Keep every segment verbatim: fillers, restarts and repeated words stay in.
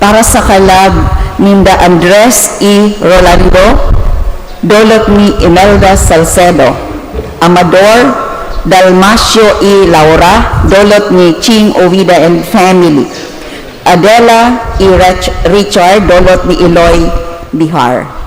Para sa kalag ninda Andres E. Rolando, dulot ni Imelda Salcedo. Amador, Dalmacio E. Laura, dulot ni Ching Ovida and family. Adela E. Rich-, Richard, dulot ni Eloy Bihar.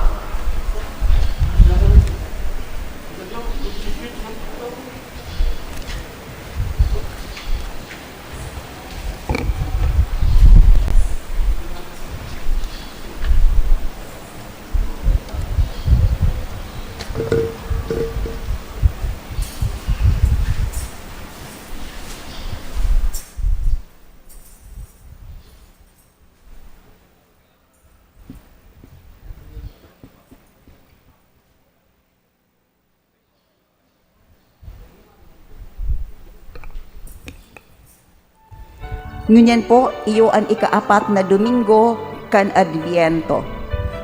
Ngunyan po, iyo an ikaapat na domingo kan Adbyento.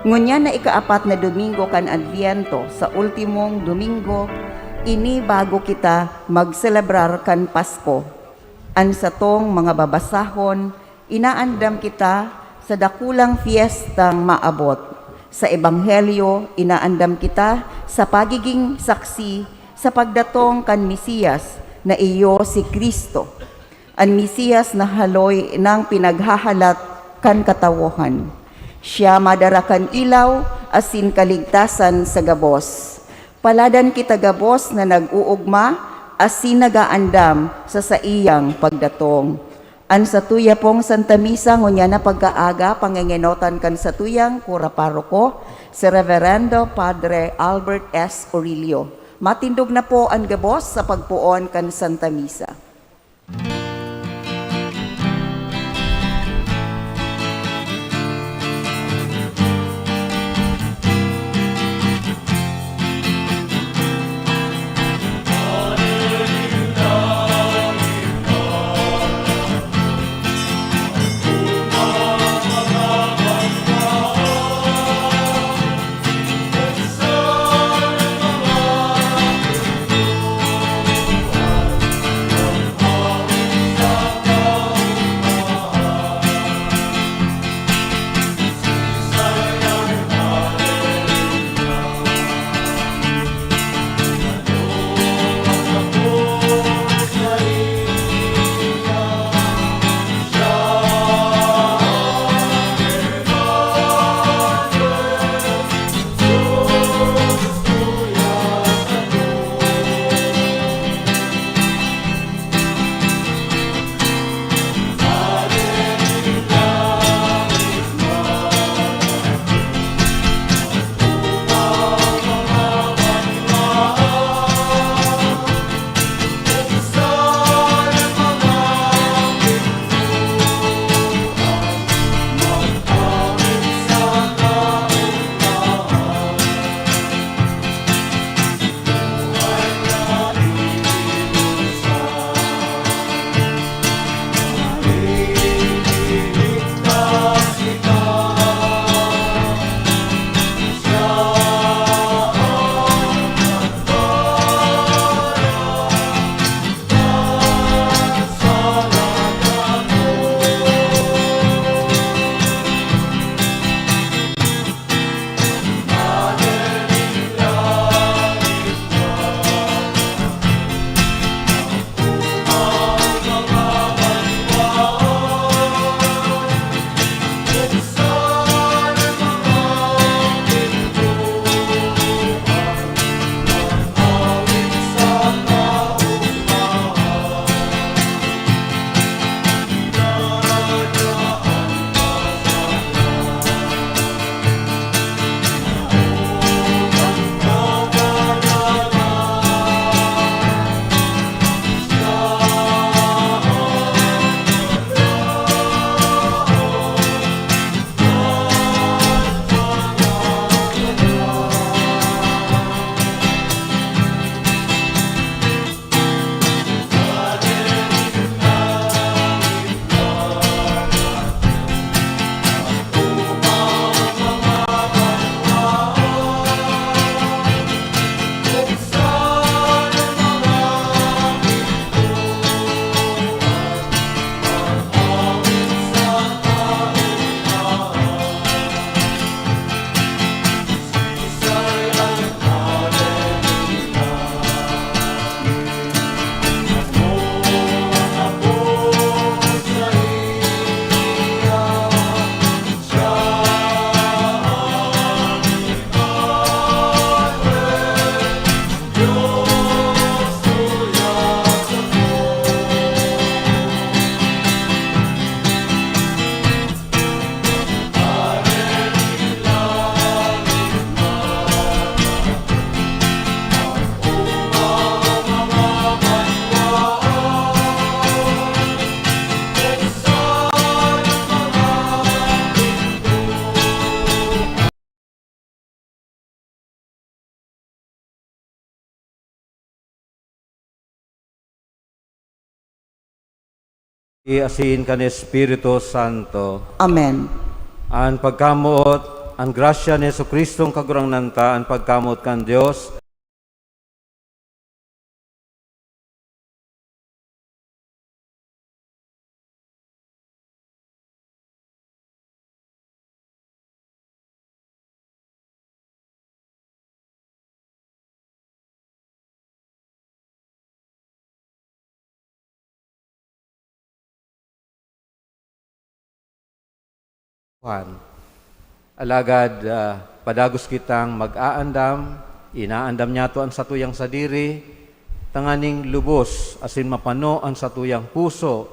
Ngunyan na ikaapat na domingo kan Adbyento, sa ultimong domingo, ini bago kita magselebrar kan Pasko. An satong mga babasahon, inaandam kita sa dakulang fiestang maabot. Sa Ebanghelyo, inaandam kita sa pagiging saksi sa pagdatong kan Mesiyas na iyo si Cristo. An Mesiyas na haloy nang pinaghahalat kan katawohan. Siya madara kan ilaw asin kaligtasan sa gabos. Paladan kita gabos na nag-oogma asin nagaandam sa saiyang pagdatong. An satuya pong Santa Misa ngunyan na pagkaaga, pangengenotan kan satuyang kura paroko, si Reverendo Padre Albert S. Orillo. Matindog na po an gabos sa pagpoon kan Santa Misa. asin kan Espiritu Santo. Amen. An pagkamoot, an grasya ni Jesu-Cristong Kagurangnan ta, an pagkamoot kan Dios, Juan. Alagad, ah, padagos kitang mag-aandam, inaandam niyato an satuyang sadiri, tanganing lubos asin mapano an satuyang puso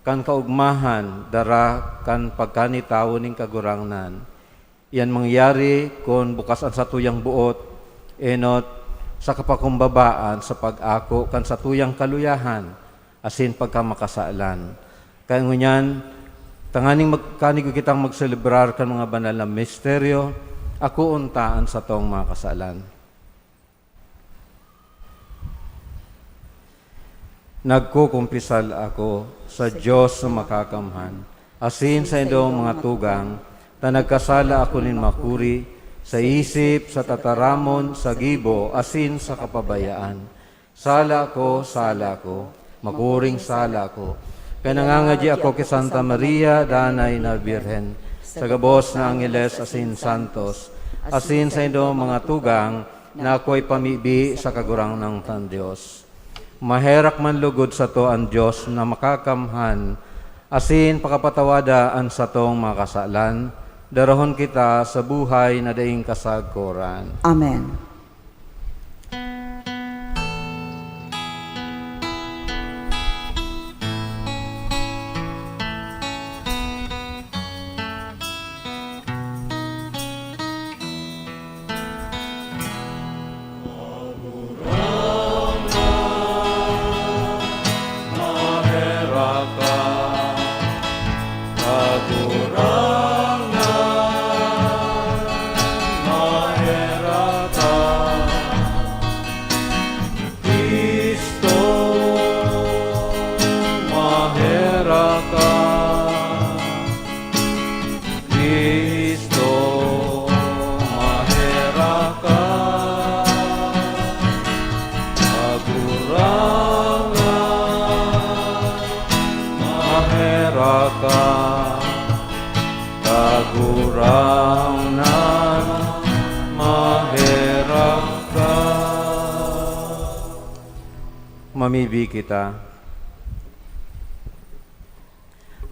kan kaogmahan dara kan pagkanitawo nin Kagurangnan. Iyan mangyayari kun bukas an satuyang boot, enot, sa kapakumbabaan sa pag-ako kan satuyang kaluyahan asin pagkamakasalan. Kaya ngunyan, tanganing magkanigo kitang magselebrar kan mga banal na misteryo, akoon ta an satong mga kasalan. Nagkukumpisal ako sa Dios na Makakamhan, asin sa indong mga tugang, ta nagkasala ako nin makuri, sa isip, sa tataramon, sa gibo, asin sa kapabayaan. Sala ako, sala ako, makuring sala ako. Kaya nangangadyi ako ki Santa Maria, danay na Birhen, sa gabos na angheles asin santos, asin sa indong mga tugang, na ako'y pamibi sa Kagurangnan kan Dios. Maherak man lugod sato an Dios na Makakamhan, asin pakapatawada an satong mga kasalan, darahon kita sa buhay na daing kasagkoran. Amen. Cristo, maherak ka. Cristo, maherak ka. Kagurangnan, maherak ka. Kagurangnan, maherak ka. Mamibi kita.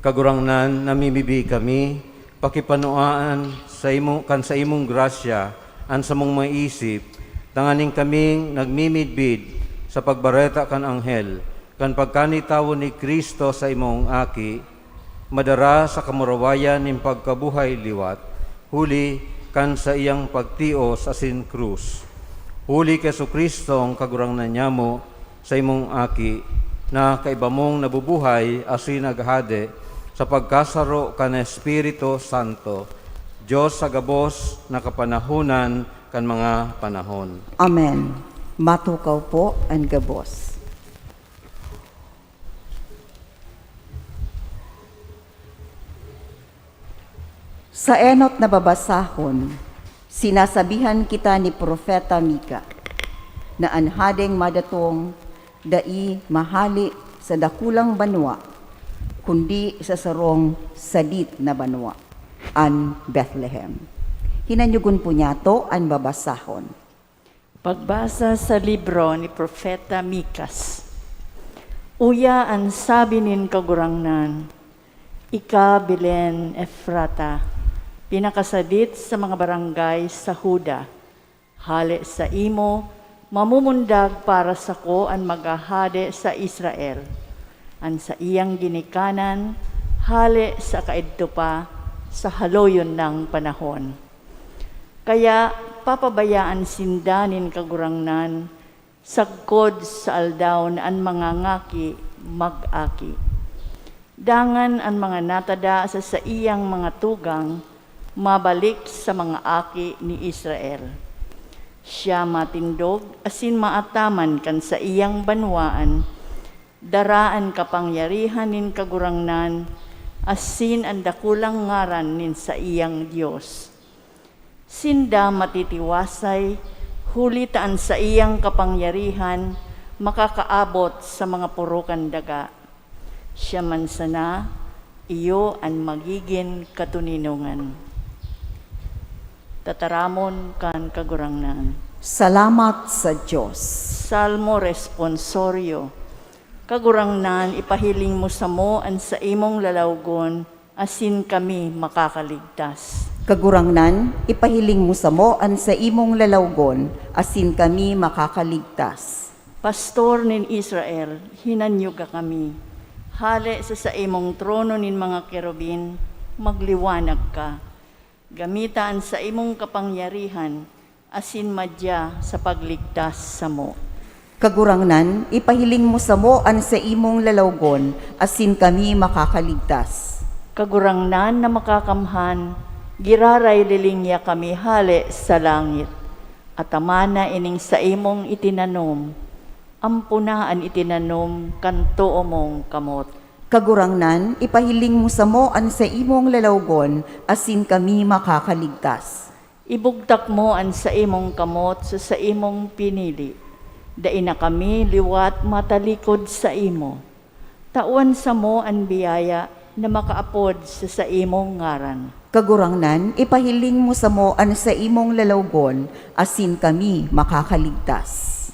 Kagurangnan, namimibi kami, pakipanuaan sa imo, kan sa imong grasya an samong mga isip, tanganing kaming nagmimidbid sa pagbareta kan anghel, kan pagkanitawo ni Cristo sa imong Aki, madara sa kamurawayan nin pagkabuhay liwat, huli kan saiyang pagtios asin krus. Huli ki Jesu-Cristo, an Kagurangnan nyamo, sa imong Aki, na kaiba mong nabubuhay asin naghahade sa pagkasaro kan Espiritu Santo, Dios sa gabos na kapanahonan kan mga panahon. Amen. Matukaw po an gabos. Sa enot na babasahon, sinasabihan kita ni Propeta Mika na an hadeng madatong dai mahale sa dakulang banwa, kundi sa sarong sadit na banwa, an Bethlehem. Hinanyugon po niyato an babasahon. Pagbasa sa libro ni Propeta Mikas. Uya an sabi nin Kagurangnan, "Ika, Belen Efrata, pinakasadit sa mga barangay sa Juda, hale saimo, mamumundag para sako an maghahade sa Israel, an saiyang ginikanan, hale sa kaidto pa, sa haloyon nang panahon." Kaya papabayaan sinda nin Kagurangnan, sagkod sa aldaw na an mga ngaki mag-aki. Dangan an mga natada sa saiyang mga tugang mabalik sa mga aki ni Israel. Siya matindog asin maataman kan saiyang banwaan, Dara an kapangyarihan nin Kagurangnan asin an dakulang ngaran nin saiyang Dios. Sinda matitiwasay, huli ta an saiyang kapangyarihan makakaabot sa mga poro kan daga. Siya man sana iyo an magigin katoninongan. Tataramon kan Kagurangnan. Salamat sa Dios. Salmo Responsorio. Kagurangnan, ipahiling mo samo an saimong lalawgon, asin kami makakaligtas. Kagurangnan, ipahiling mo samo an saimong lalawgon, asin kami makakaligtas. Pastor nin Israel, hinanyoga kami. Hale sa saimong trono nin mga kerubin, magliwanag ka. Gamita an saimong kapangyarihan asin madya sa pagligtas samo. Kagurangnan, ipahiling mo samo an saimong lalawgon, asin kami makakaligtas. Kagurangnan na Makakamhan, giraray lilingya kami hale sa langit. Atamana ining saimong itinanom, ampona an itinanom kan too mong kamot. Kagurangnan, ipahiling mo samo an saimong lalawgon, asin kami makakaligtas. Ibugtak mo an saimong kamot sa saimong pinili. Dai na kami liwat matalikod saimo. Tawan samo an biyaya na makaapod sa saimong ngaran. Kagurangnan, ipahiling mo samo an saimong lalawgon, asin kami makakaligtas.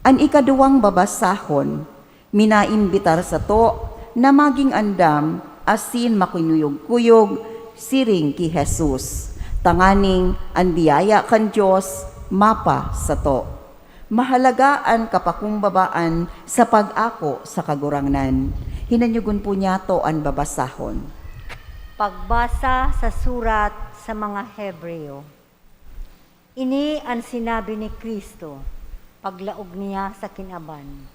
An ikaduwang babasahon, minaimbitar sato na magin andam asin makinuyog-kuyog siring ki Jesus, tanganing an biyaya kan Dios mapa sato. Mahalaga an kapakumbabaan sa pag-ako sa Kagurangnan. Hinanyogon po niyato an babasahon. Pagbasa sa surat sa mga Hebreo. Ini an sinabi ni Cristo, paglaog niya sa kinaban,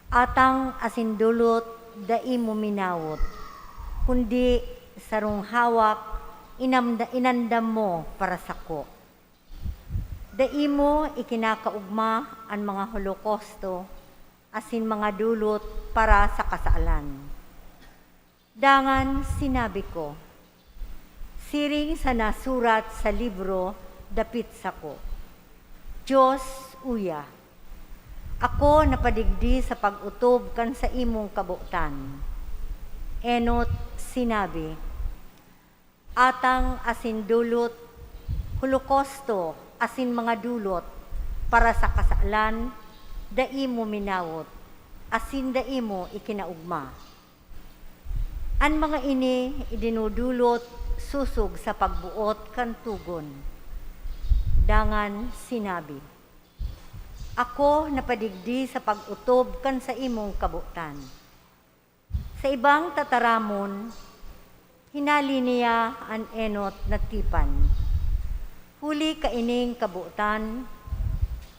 "Atang asin dulot dai mo minawot, kundi sarong hawak inamda-, inandam mo para sako. Dai mo ikinakaogma an mga holokausto asin mga dulot para sa kasalan." Dangan sinabi ko, siring sa nasurat sa libro dapit sako, "Dios, uya, ako napadigdi sa pag-otob kan saimong kabotan." Enot sinabi, "Atang asin dulot, holokausto asin mga dulot para sa kasalan, dai mo minawot, asin dai mo ikinaogma." An mga ini idinudulot sosog sa pagboot kan togon. Dangan sinabi, "Ako napadigdi sa pag-otob kan saimong kabotan." Sa ibang tataramon, hinale niya an enot na tipan. Huli kaining kabotan,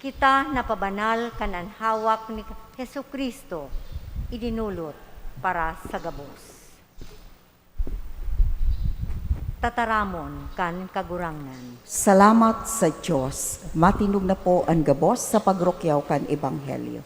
kita napabanal kan an hawak ni Jesu-Cristo idinulot para sa gabos. Tataramon kan Kagurangnan. Salamat sa Dios. Matindog na po an gabos sa pagrukyaw kan Ebanghelyo.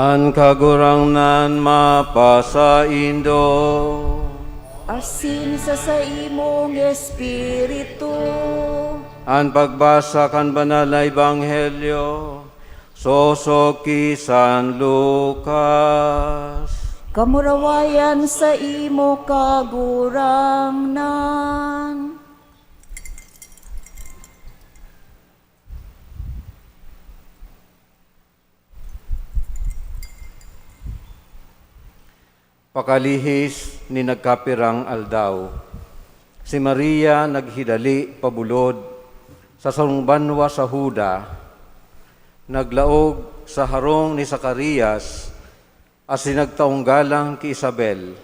An Kagurangnan mapasaindo. Asin sa saimong espiritu. An pagbasa kan Banal na Ebanghelyo sosog ki San Lucas. Kamurawayan saimo, Kagurangnan. Pakalihis nin nagkapirang aldaw, si Maria naghidali pabulod sa sarong banwa sa Juda, naglaog sa harong ni Zacarias asin nagtaong galang ki Isabel.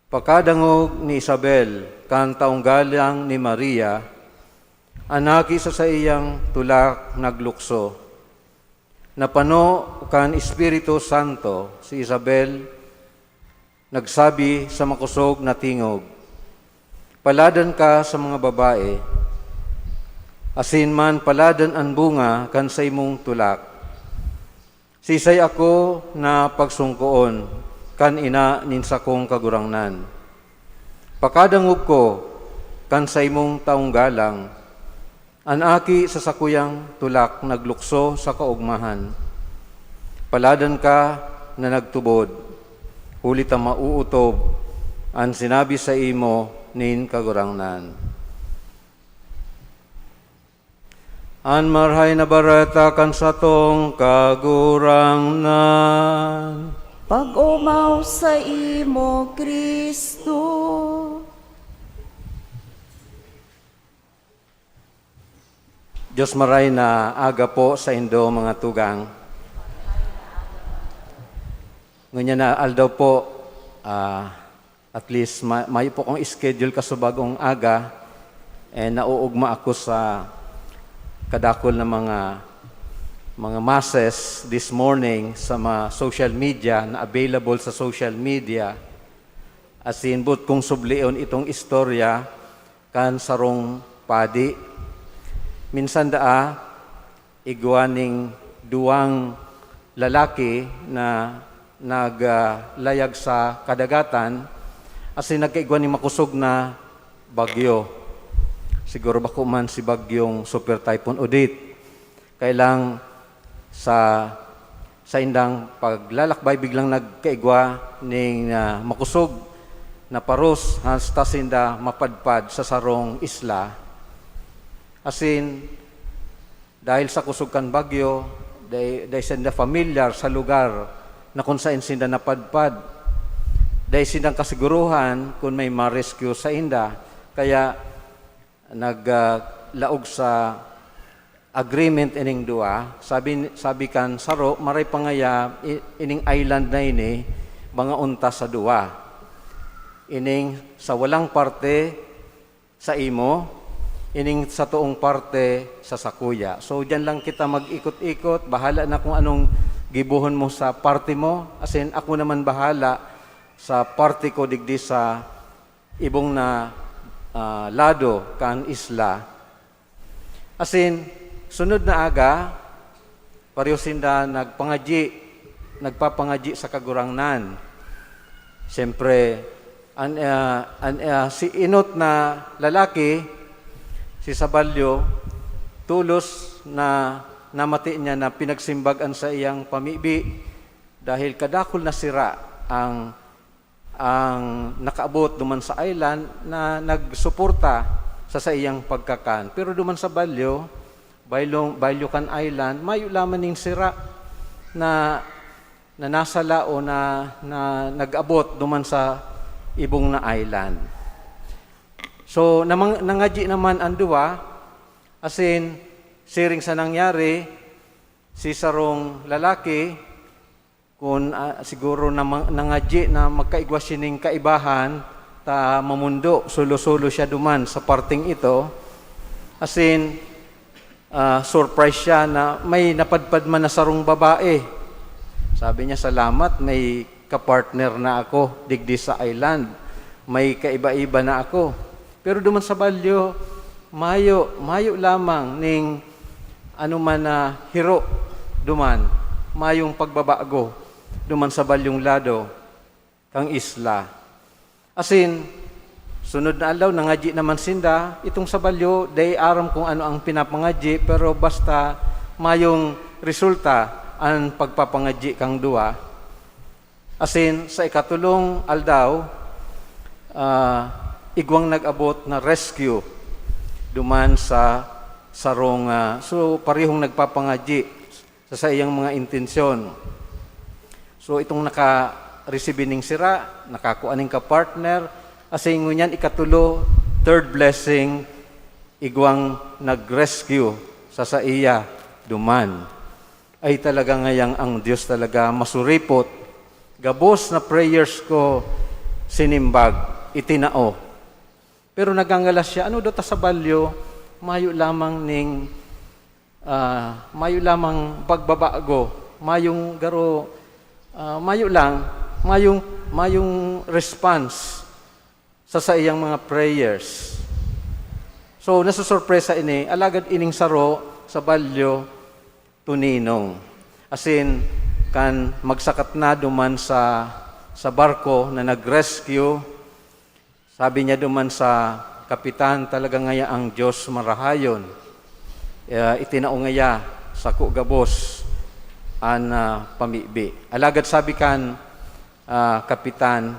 Pakadangog ni Isabel kan taong galang ni Maria, an aki sa saiyang tulak naglukso. Napano kan Espiritu Santo si Isabel, nagsabi sa makosog na tingog, "Paladan ka sa mga babae, asin man paladan an bunga kan saimong tulak." Siisay ako na pagsungkoon kan ina nin sakong kagurangnan? Pakadangog ko kan saimong taong galang, an aki sa sakuyang tulak naglukso sa kaogmahan. Paladan ka na nagtubod, huli ta mauotob an sinabi saimo nin Kagurangnan. An Marahay na Bareta kan satong Kagurangnan. Pag-omaw saimo, Cristo. Diyos maray na aga po saindo, mga tugang. Ngunyan na aldaw po, ah, at least ma-, mayo po akong schedule kasubagong aga, eh, nauugma ako sa kadakul na mga, mga masses this morning sa mga social media na available sa social media. Asin, boot kong sublion itong istorya kan sarong padi. Minsan daa, igwa ning duwang lalaki na nag, ah, layag sa kadagatan, asin nagkaigwa ning makosog na bagyo. Siguro bako man si bagyong Super Typhoon Odette. Kaya lang sa saindang paglalakbay, biglang nagkaigwa ning, ah, makosog na paros hasta sinda mapadpad sa sarong isla. Asin, dahil sa kusog kan bagyo, dai, dai sinda familiar sa lugar na kung saen sinda napadpad. Dai sindang kasiguruhan kun may ma-rescue sainda. Kaya nag, ah, laog sa agreement ining duwa. Sabi, sabi kan saro, "Maray pa ngaya i-, ining island na ini, mga unta sa duwa. Ining sa walang parte, saimo, ining sa toong parte, sa sakuya. So, diyan lang kita mag-ikot-ikot, bahala na kung anong gibohon mo sa parte mo, asin ako naman bahala sa parte ko digdi sa ibong na, ah, lado kan isla." Asin, sunod na aga, pareho sinda nagpangadyi, nagpapangadyi sa Kagurangnan. Siyempre, an, ah, an, ah, si enot na lalaki, si Sabalyo, tolos na namati niya na pinagsimbag an saiyang pamibi, dahil kadakul na sira ang, ang nakaabot duman sa island na nagsuporta sa saiyang pagkakan. Pero duman sa Balyo, Balyo, Balyo kan island, mayo lamang ning sira na, na nasala o na, na nag-abot duman sa ibong na island. So, namang-, nangadyi naman an duwa, asin siring sa nangyari, si sarong lalaki, kun, ah, siguro na ma-, nangadyi na magkaigwa sining kaibahan, ta mamundo, solo-solo siya duman sa parteng ito. Asin, ah, surprise siya na may napadpad man na sarong babae. Sabi niya, "Salamat, may kapartner na ako digdi sa island. May kaiba-iba na ako." Pero duman sa Balyo, mayo, mayo lamang ning ano man na hiro duman. mayong pagbabago duman sa balyong lado kan isla. Asin, sunod na aldaw, nangadyi naman sinda. Itong sa balyo, dai aram kung ano ang pinapangadyi, pero basta mayong resulta an pagpapangadyi kang duwa. Asin, sa ikatulong aldaw, ah, igwang nag-abot na rescue duman sa sarong, ah, so, parehong nagpapangadyi sa saiyang mga intensyon. So, itong naka-receive ning sira, nakakua ning ka-partner, asin ngunyan ikatulo, third blessing, igwang nag-rescue sa saiya duman. Ay, talaga ngayang ang Diyos talaga masuripot. Gabos na prayers ko sinimbag, itinao. Pero nagangalas siya, ano daw ta sa balyo, mayo lamang ning, ah, mayo lamang pagbabago, mayong garo, ah, mayo lang, mayong, mayong response sa saiyang mga prayers. So, nasusurpresa ini, alagad ining saro sa balyo, tuninong. Asin, kan magsakat na duman sa, sa barko na nag-rescue, sabi niya duman sa kapitan, "Talaga ngaya ang Diyos marahayon. Eh, itinao ngaya sako gabos an, ah, pamibi." Alagad sabi kan, ah, kapitan,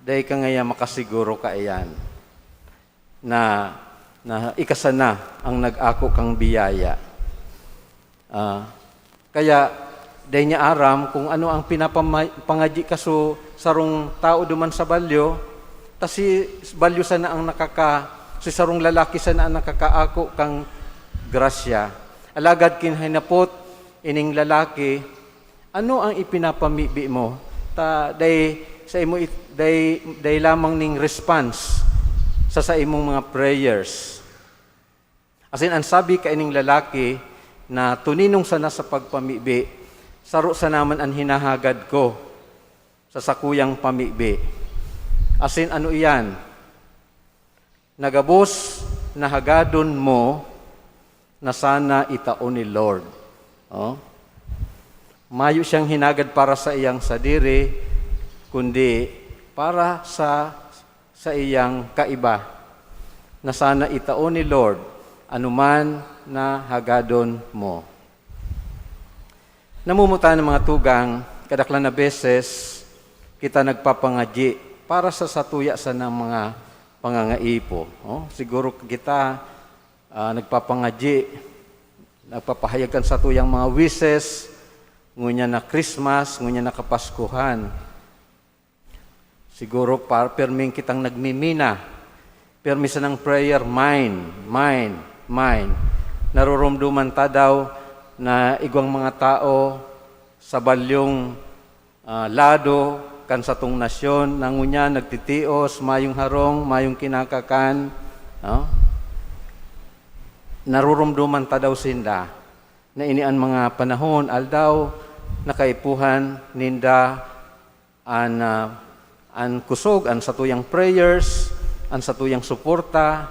"Dai ka ngaya makasiguro kaiyan na, na ika sana ang nag-ako kang biyaya." Ah, kaya dai niya aram kung ano ang pinapama-, pangadyi kaso sarong tao duman sa balyo, ta si balyo sana ang nakaka-, si sarong lalaki sana ang nakakaako kang grasya. Alagad kinhinapot ining lalaki, "Ano ang ipinapamibi mo? Ta dai sa imo it-, dai, dai lamang ning response sa saimong mga prayers." Asin an sabi kaining lalaki na tuninong sana sa pagpamibi, "Saro sana man an hinahagad ko sa sakuyang pamibi." Asin ano iyan? "Na gabos na hagadon mo na sana itao ni Lord." Oh? Mayo siyang hinagad para sa iyang sadiri, kundi para sa, sa iyang kaiba, na sana itao ni Lord anuman na hagadon mo. Namumutan ng mga tugang, kadaklan na beses kita nagpapangadyi para sa satuya sanang mga pangangaipo. Oh, siguro kita, ah, nagpapangadyi, nagpapahayag kan satuyang mga wishes, ngunyan na Christmas, ngunyan na Kapaskuhan. Siguro pa, pirming kitang nagmimina. Pirmi sanang prayer, mine, mine, mine. Narurumduman ta daw na igwang mga tao sa balyong, ah, lado kan satong nasyon na ngunyan nagtitios, mayong harong, mayong kinakakan, no? Narurumduman ta daw sinda na ini an mga panahon, aldaw, na kaipuhan ninda an, ah, an kusog, an satuyang prayers, an satuyang suporta,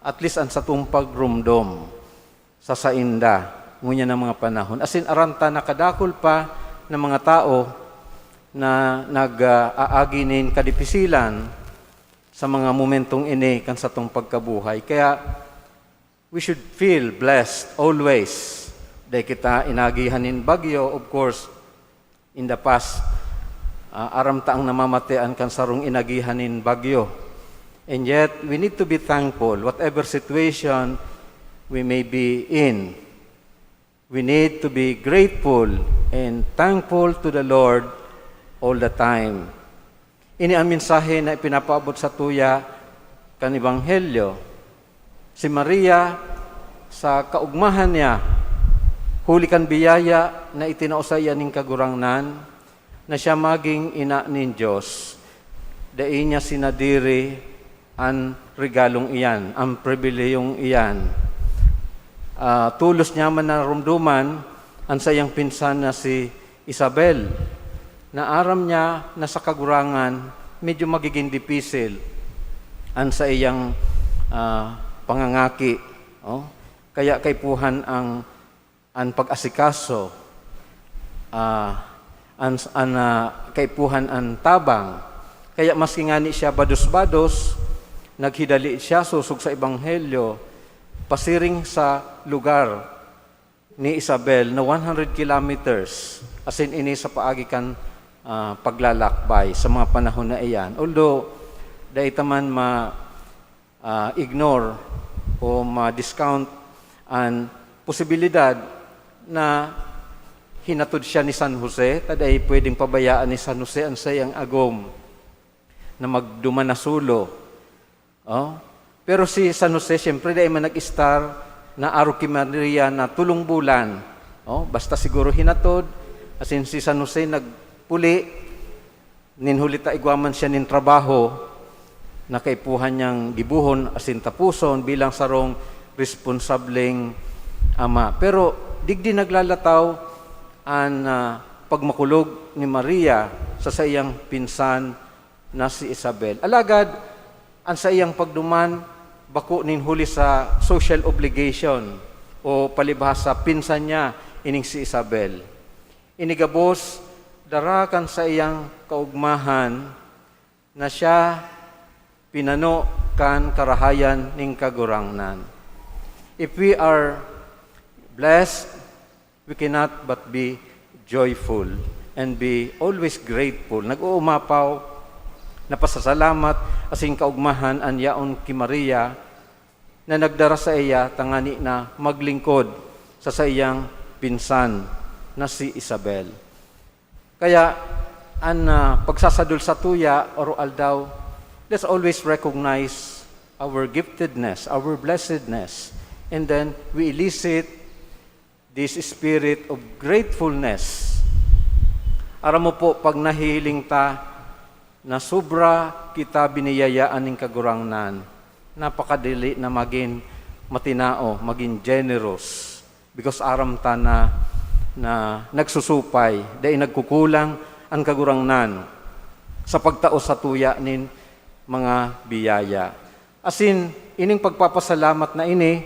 at least an satong pagrumdom sa sainda ngunyan na mga panahon. Asin aram ta na kadakul pa na mga tao na nag, ah, aagi nin kadipisilan sa mga momentong ini kan satong pagkabuhay. Kaya, we should feel blessed always. Dai kita inagihan nin bagyo, of course, in the past, ah, aram ta ang namamatean kan sarong inagihan nin bagyo. And yet, we need to be thankful, whatever situation we may be in. We need to be grateful and thankful to the Lord all the time. Ini ang mensahe na ipinapaabot satuya kan Ebanghelyo. Si Maria, sa kaugmahan niya, huli kan biyaya na itinao saiya nin Kagurangnan, na siya maging ina nin Dios, dai niya sinadiri an regalong iyan, an pribilehiyong iyan. Ah, tolos niya man narumduman an saiyang pinsan na si Isabel, na aram niya na sa kagurangan, medyo magiging dipisil an saiyang, ah, pangangaki, oh. Kaya kaipuhan ang, an pag-asikaso. ah, an, an, ah, kaipuhan an tabang. Kaya maski ngani siya bados-bados, naghidali siya sosog sa ebanghelyo, pasiring sa lugar ni Isabel na one hundred kilometers, asin ini sa paagi kan, ah, paglalakbay sa mga panahon na iyan. Although, dai ta man ma-, ah, ignore o ma-discount an posibilidad na hinatod siya ni San Jose, ta dai pwedeng pabayaan ni San Jose an saiyang agom na magduman na solo. Oh? Pero si San Jose, siyempre, dai man nag-estar na arog ki Maria na tolong bulan. Oh, basta siguro hinatod, asin si San Jose nagpuli, nin huli ta igwa man siya nin trabaho na kaipuhan niyang gibohon asin taposon bilang sarong responsableng ama. Pero digdi naglalataw an, ah, pagmakulog ni Maria sa saiyang pinsan na si Isabel. Alagad, an saiyang pagduman bako nin huli sa social obligation o palibhasa pinsan niya ining si Isabel. Ini gabos dara kan saiyang kaogmahan na siya pinano kan karahayan nin Kagurangnan. If we are blessed, we cannot but be joyful and be always grateful. Nag-uumapaw na pasasalamat asin kaogmahan an yaon ki Maria na nagdara saiya tangani na maglingkod sa saiyang pinsan na si Isabel. Kaya, an, ah, pagsasadol satuya aro-aldaw, let's always recognize our giftedness, our blessedness, and then we elicit this spirit of gratefulness. Aram mo po, pag nahihiling ta na sobra kita biniyayaan nin Kagurangnan, napakadali na magin matinao, magin generous. Because aram ta na, na nagsusupay, dai nagkukulang an Kagurangnan sa pagtao satuya nin mga biyaya. Asin, ining pagpapasalamat na ini,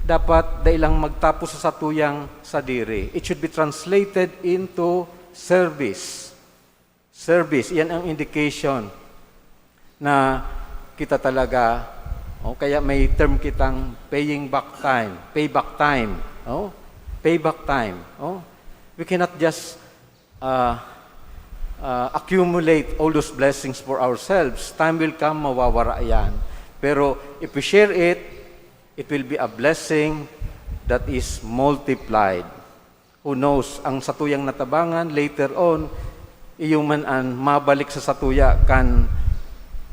dapat dai lang magtapos sa satuyang sadiri. It should be translated into service. Service, iyan ang indication na kita talaga, o kaya may term kitang paying back time, payback time, oh, payback time, oh. We cannot just, ah, ah, accumulate all those blessings for ourselves. Time will come, mawawara yan. Pero if we share it, it will be a blessing that is multiplied. Who knows, ang satuyang natabangan, later on, iyo man an mabalik sa satuya kan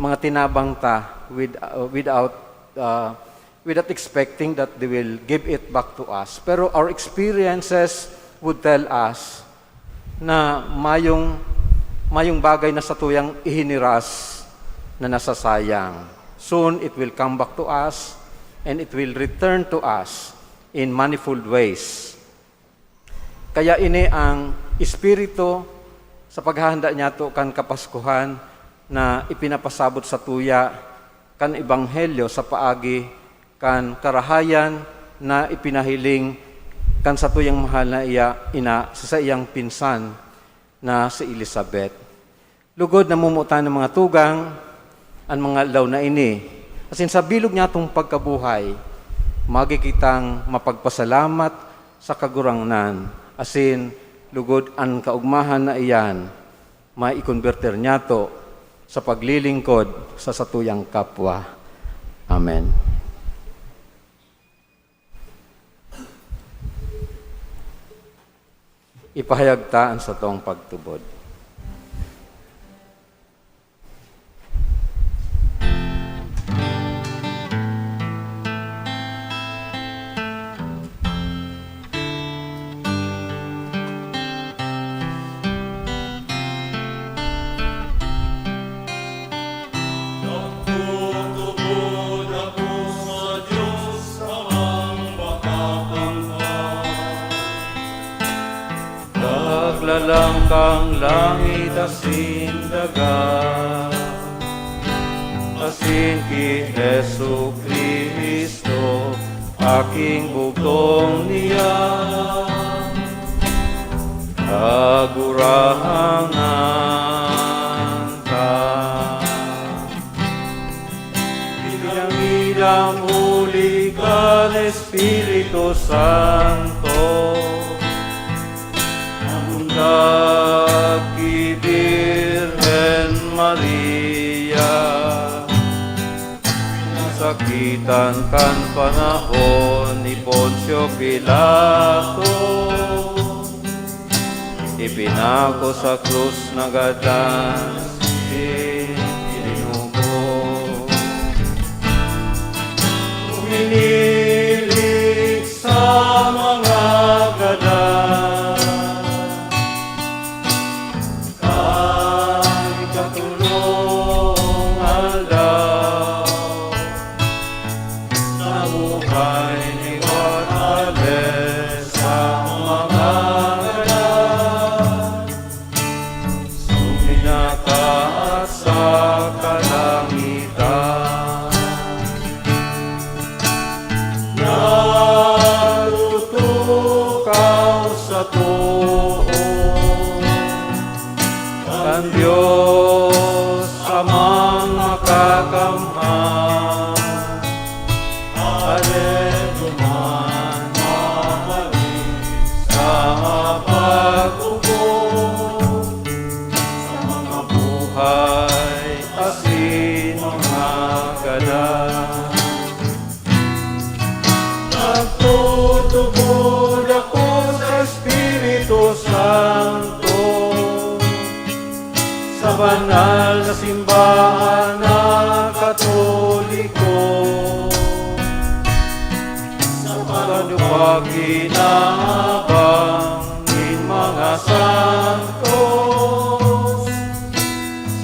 mga tinabang ta with, uh, without, uh, without expecting that they will give it back to us. Pero our experiences would tell us na mayong, mayong bagay na satuyang ihiniras na nasasayang. Soon, it will come back to us and it will return to us in manifold ways. Kaya ini ang espiritu sa paghahanda niyato kan Kapaskuhan na ipinapasabot satuya kan Ebanghelyo sa paagi kan karahayan na ipinahiling kan satuyang mahal na iya, ina sa saiyang pinsan na si Elizabeth. Lugod, namumutan ng mga tugang an mga aldaw na ini. Asin sa bilog niyatong pagkabuhay, magi kitang mapagpasalamat sa Kagurangnan. Asin lugod an kaogmahan na iyan, maikonbertir niyato sa paglilingkod sa satuyang kapwa. Amen. Ipahayag ta an satong pagtubod. Nagtutubod ako sa Diyos Amang Makakamtan. Naglalangkang langit asin daga, asin ki Jesu-Cristo, aking bugtong niya. Kagurangnan ta. Bidang-bidang huli kan Espiritu Santo, nagbuntag ki Birhen Maria, nasakitan kan panahon ni Poncio Pilato, ipinako sa krus, nagadan, sinugo. Uminilig sa mga gadan, kan ikatulong aldaw, nabuhay liwat sa mga gadan, suminakat sa kalangitan. Natutukaw sa too kan Dios Amang Makakamhan. Areto man mabalik sa paghukom sa mga buhay asin mga gadan. Nagtutubod ako sa Espiritu Santo, sa banal na simbahan na Katoliko, sa pagpakinabang nin mga santos,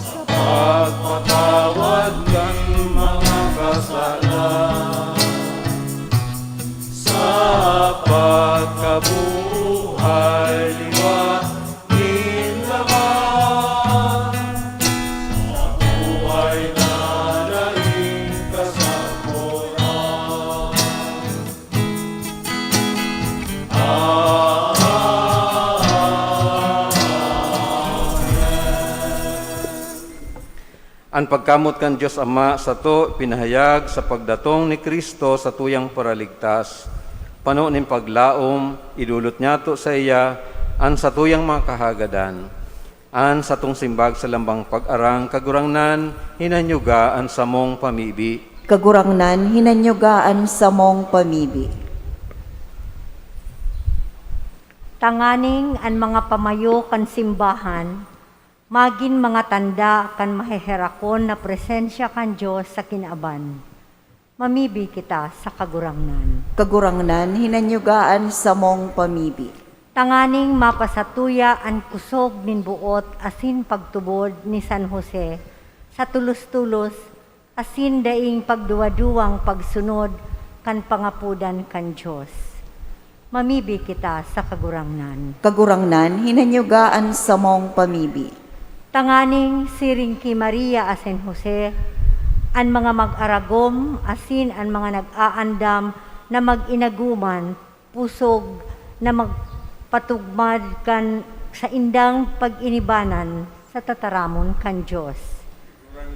sa pagpatawad kan mga kasalan, sa pagkabuhay liwat nin laman, sa buhay na daing kasapulan. Amen. An pagkamot kan Dios Ama sato pinahayag sa pagdatong ni Cristo, satuyang Paraligtas. Pano nin paglaom, idolot niyato saiya an satuyang mga kahagadan. An satong simbag sa lambang pag-arang, Kagurangnan, hinanyuga an samong pamibi. Kagurangnan, hinanyuga an samong pamibi. Tanganing an mga pamayo kan simbahan magin mga tanda kan maheherakon na presensya kan Dios sa kinaban. Mamibi kita sa Kagurangnan. Kagurangnan, hinanyuga an samong pamibi. Tanganing mapasatuya an kusog nin boot asin pagtubod ni San Jose sa tolos-tolos asin daing pagduwa-duwang pagsunod kan pangapodan kan Dios. Mamibi kita sa Kagurangnan. Kagurangnan, hinanyuga an samong pamibi. Tanganing siring ki Maria asin Jose, an mga mag-aragom asin an mga nag-aandam na mag-inagoman, pusog na magpatugmad kan saindang pag-inibanan sa tataramon kan Dios.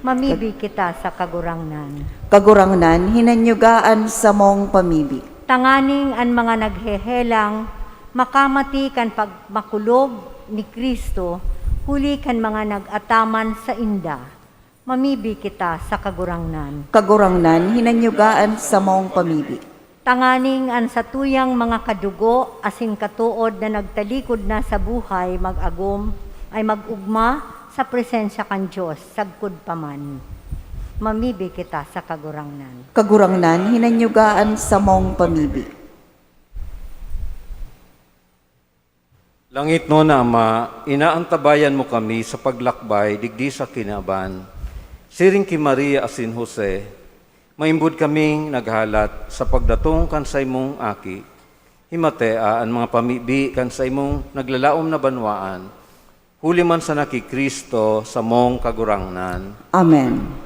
Mamibi kita sa Kagurangnan. Kagurangnan, hinanyuga an samong pamibi. Tanganing an mga naghehelang makamati kan pagmakulog ni Cristo huli kan mga nag-ataman sainda. Mamibi kita sa Kagurangnan. Kagurangnan, hinanyuga an samong pamibi. Tanganing an satuyang mga kadugo asin katood na nagtalikod na sa buhay mag-agom ay mag-ugma sa presensya kan Dios sagkod pa man. Mamibi kita sa Kagurangnan. Kagurangnan, hinanyuga an samong pamibi. Langitnon na Ama, inaantabayan mo kami sa paglakbay digdi sa kinaban. Siring ki Maria asin Jose, maimbod kaming naghalat sa pagdatong kan saimong Aki. Himatea an mga pamibi kan saimong naglalaom na banwaan, huli man sana ki Cristo, samong Kagurangnan. Amen.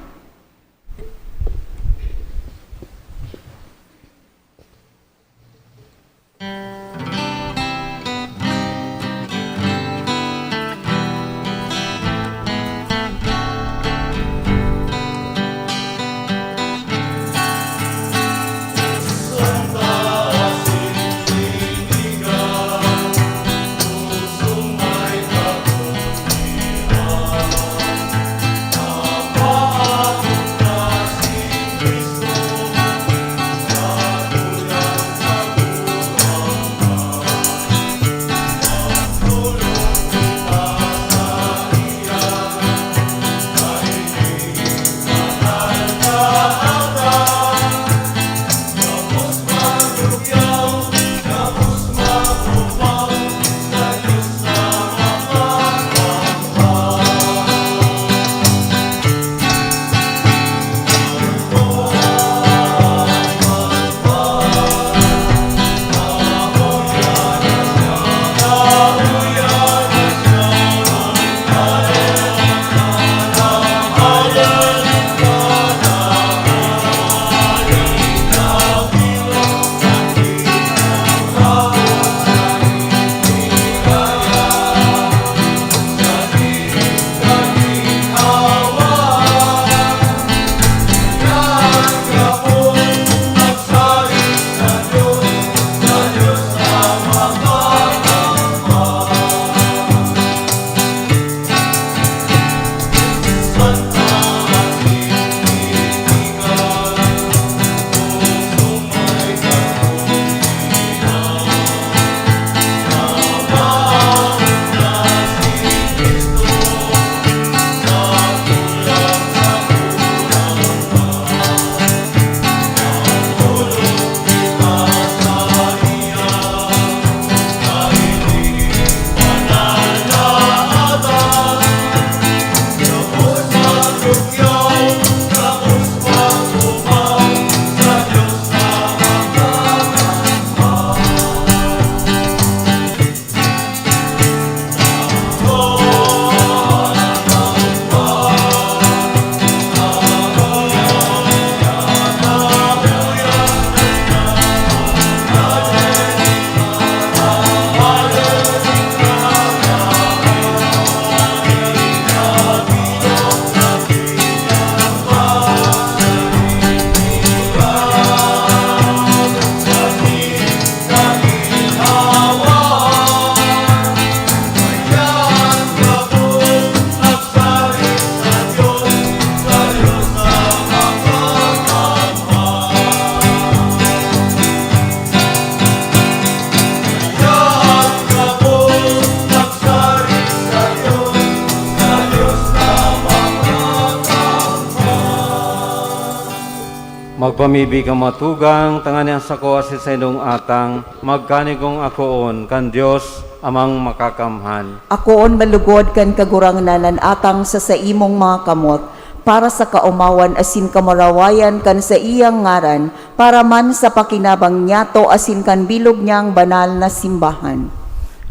Magpamibi ka matugang, tanganing an sako asin saindong atang, magkanigong akoon kan Dios Amang Makakamhan. Akoon malugod kan Kagurangnan an atang sa saimong mga kamot, para sa kaomawan asin kamurawayan kan saiyang ngaran, para man sa pakinabang niyato asin kan bilog niyang banal na simbahan.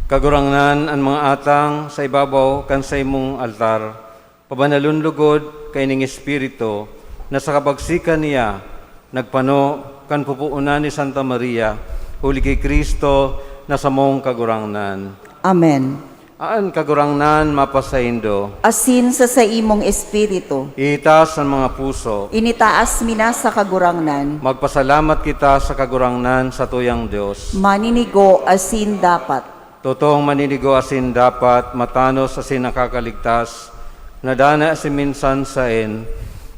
Kagurangnan, an mga atang sa ibabaw kan saimong altar, pabanalon logod kaining espiritu na sa kabagsikan niya nagpano kan pupuonan ni Santa Maria, huli ki Cristo na samong Kagurangnan. Amen. An Kagurangnan mapasaindo. Asin sa saimong espiritu. Itaas an mga puso. Initaas mi na sa Kagurangnan. Magpasalamat kita sa Kagurangnan, satuyang Dios. Maninigo asin dapat. Totoong maninigo asin dapat, matanos asin nakakaligtas, na danay asin minsan saen,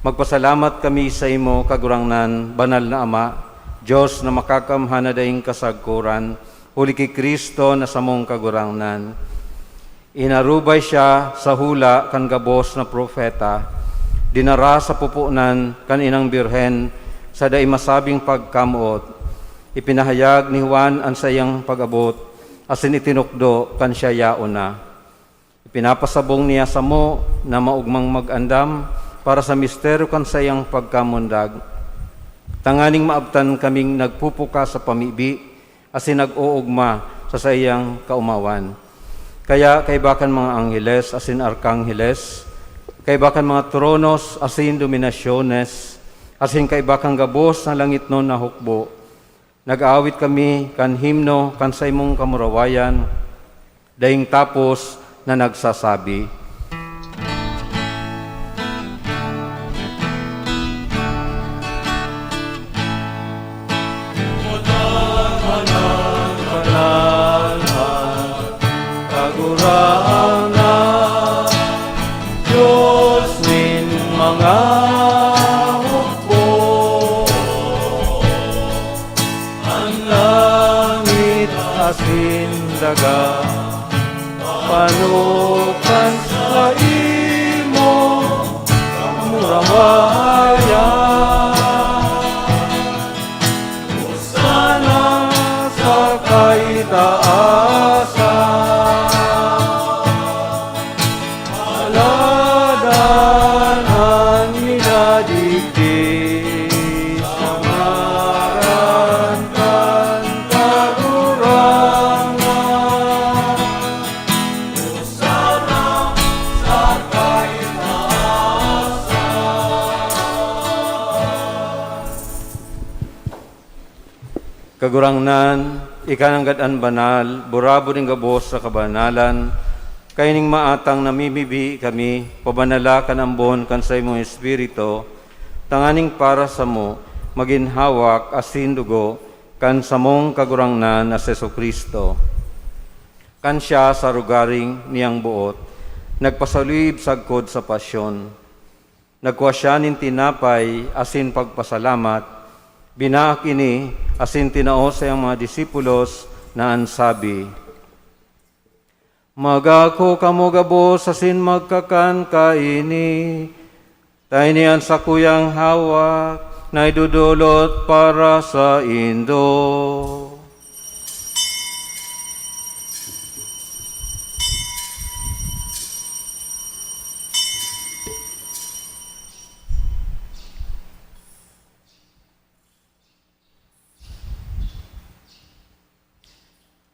magpasalamat kami saimo, Kagurangnan, Banal na Ama, Dios na makakamhan na daing kasagkoran, huli ki Cristo na samong Kagurangnan. Inarubay siya sa hula kan gabos na propeta, dinara sa pupunan kan inang Birhen sa dai masabing pagkamoot. Ipinahayag ni Juan an saiyang pag-abot, asin itinukdo kan siya yaon na. Ipinapasabong niya samo na maogmang mag-andam para sa misteryo kan saiyang pagkamundag, tanganing maabtan kaming nagpupuka sa pamibi asin nag-oogma sa saiyang kaomawan. Kaya kaiba kan mga angheles asin arkangheles, kaiba kan mga tronos asin dominasyones, asin kaiba kan gabos na langitnon na hukbo, nag-aawit kami kan himno kan saimong kamurawayan, daing tapos na nagsasabi, Kagurangnan, Dios nin mga hukbo, an langit asin daga, pano kan saimo kamurawayan. Sana sa kaitaasan, aladan an minadigdi sa ngaran kan Kagurangnan. Sana sa kaitaasan. Kagurangnan, ika nanggad an banal, burabod nin gabos sa kabanalan. Kaining maatang namimibi kami, pabanala kan ambon kan saimong Espiritu, tanganing para samo magin hawak asin dugo kan samong Kagurangnan na si Jesu-Cristo. Kan siya sa arogaring niyang boot, nagpasaluyib sagkod sa pasyon. Nagkua siya nin tinapay asin pagpasalamat, binaak ini asin tinao saiyang mga disipulos na an sabi, "Magako kamo gabos asin magkakan kaini, ta ini an sakuyang hawak na idodolot para saindo."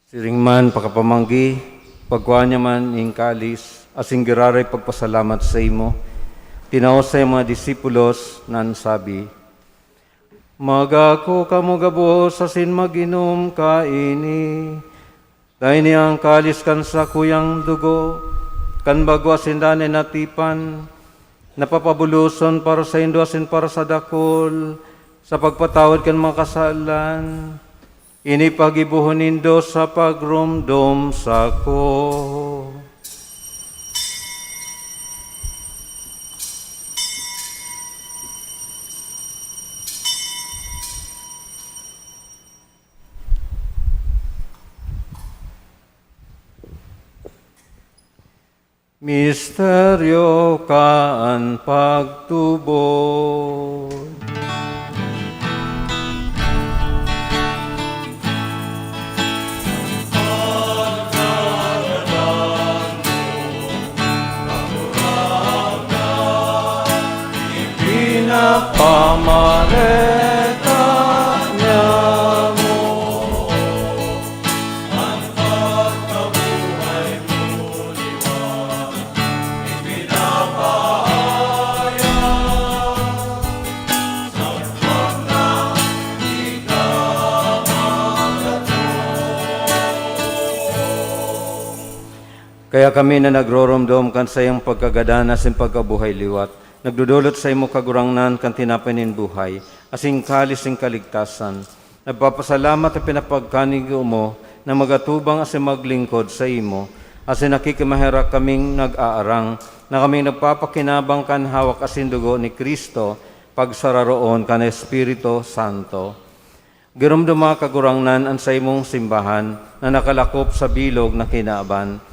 Siring man pakapamanggi, pagkua niya man nin kalis, asin giraray pagpasalamat saimo, tinao sa mga disipulos, na an sabi, "Magako kamo gabos asin mag-inom kaini, ta ini an kalis kan sakuyang dugo, kan bago asin danay na tipan, na papabuloson para saindo asin para sa dakul, sa pagpatawad kan mga kasalan. Ini paggibohon nindo sa pagromdom sako." Misteryo kan pagtubod. Kaya kami na nagroromdom kan saiyang pagkagadan asin pagkabuhay liwat, nagdodolot saimo, Kagurangnan, kan tinapay nin buhay, asin kalis nin kaligtasan. Nagpapasalamat ta pinapagkanigo mo na magatubang asin maglingkod saimo, asin nakikimaherak kaming nag-aarang na kaming nagpapakinabang kan hawak asin dugo ni Cristo, pagsararoon kan Espiritu Santo. Giromdoma, Kagurangnan, an saimong simbahan na nakalakop sa bilog na kinaban,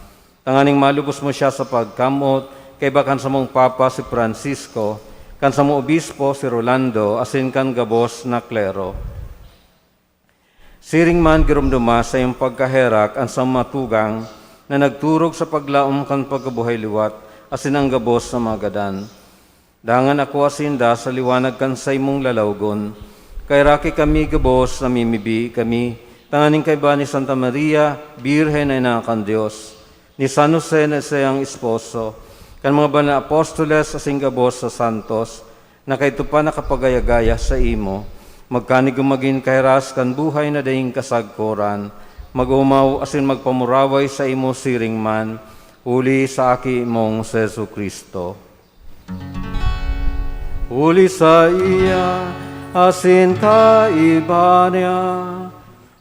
tanganing malubos mo siya sa pagkamot kaiba kan samong Papa si Francisco, kan samong Obispo si Rolando, asin kan gabos na klero. Siring man, giromdoma sa iyong pagkaherak an samong mga tugang na nagturog sa paglaom kan pagkabuhay liwat, asin an gabos na mga gadan. Dangan akoa sinda sa liwanag kan saimong lalawgon. Kaheraki kami gabos, namimibi kami, tanganing kaiba ni Santa Maria, Birhen na ina kan Dios, ni San Jose na saiyang esposo, kan mga banal na apostoles asin gabos sa santos, na kaidto pa nakapagaya-gaya saimo, magkanigo magin kahiras kan buhay na daing kasagkoran, mag-omaw asin magpamuraway saimo siring man, huli sa Aki mong si Jesu-Cristo. Huli saiya, asin kaiba niya,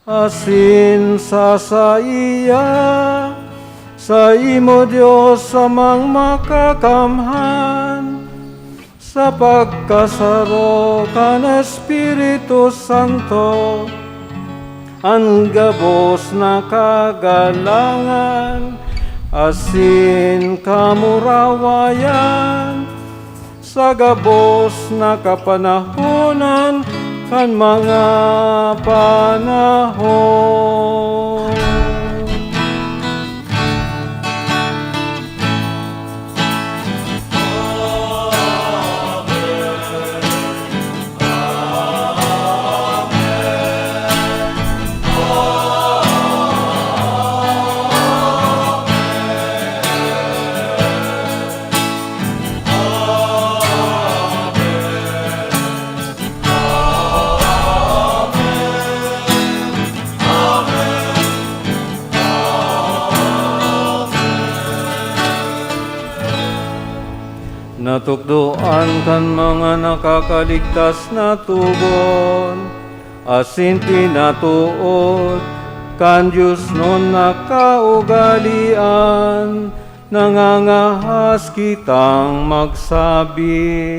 asin sa saiya, saimo, Dios Amang Makakamhan, sa pagkasaro kan Espiritu Santo, an gabos na kagalangan asin kamurawayan, sa gabos na kapanahonan kan mga panahon. Natukdoan kan mga nakakaligtas na togon, asin pinatood kan diosnon na kaugalean, nangangahas kitang magsabi.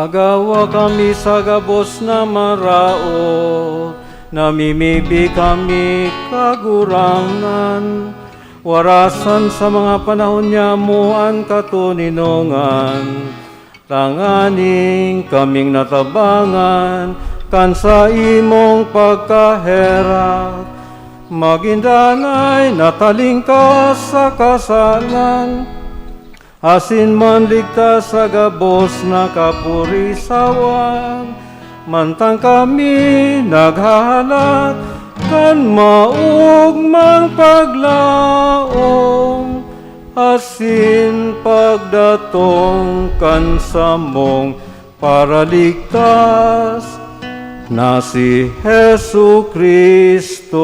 Nagawa kami sa gabos na maraot, namimibi kami, Kagurangnan. Warasan sa mga panahon nyamo an katoninongan, tanganing kaming natabangan kan saimong pagkaherak, magin danay na talingkas sa kasalan, asin manligtas sa gabos na kapurisawan, mantang kami naghahalat kan maogmang paglaom asin pagdatong kan samong Paraligtas na si Jesu-Cristo.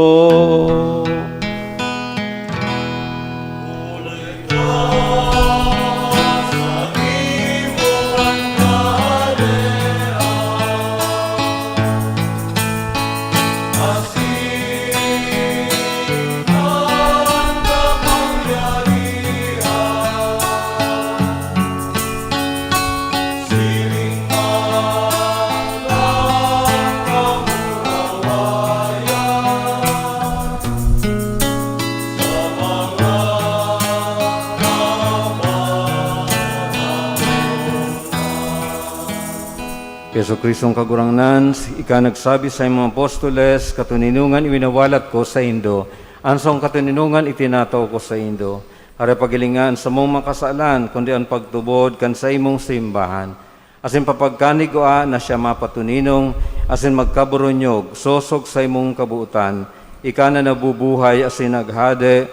Jesu-Cristong Kagurangnan, ika nagsabi sa imong apostoles, "Katoninongan iwinawalat ko saindo, an saong katoninongan itinatao ko saindo." Aray, paghilinga an samong mga kasalan, kundi an pagtubod kan saimong simbahan. Asin papagkanigua na siya mapatoninong asin magkaboronyog, sosog sa imong kabotan, ika na nabubuhay asin naghade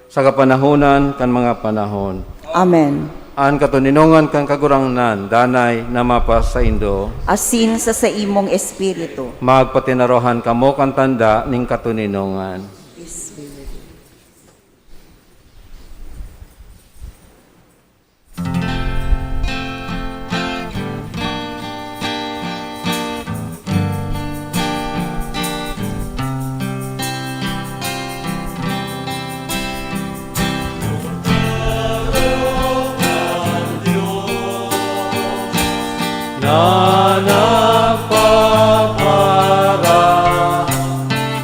sa kapanahonan kan mga panahon. Amen. An katoninongan kan Kagurangnan danay na mapasaindo. Asin sa saimong espiritu. Magpatinarohan kamo kan tanda nin katoninongan. Na nagpapara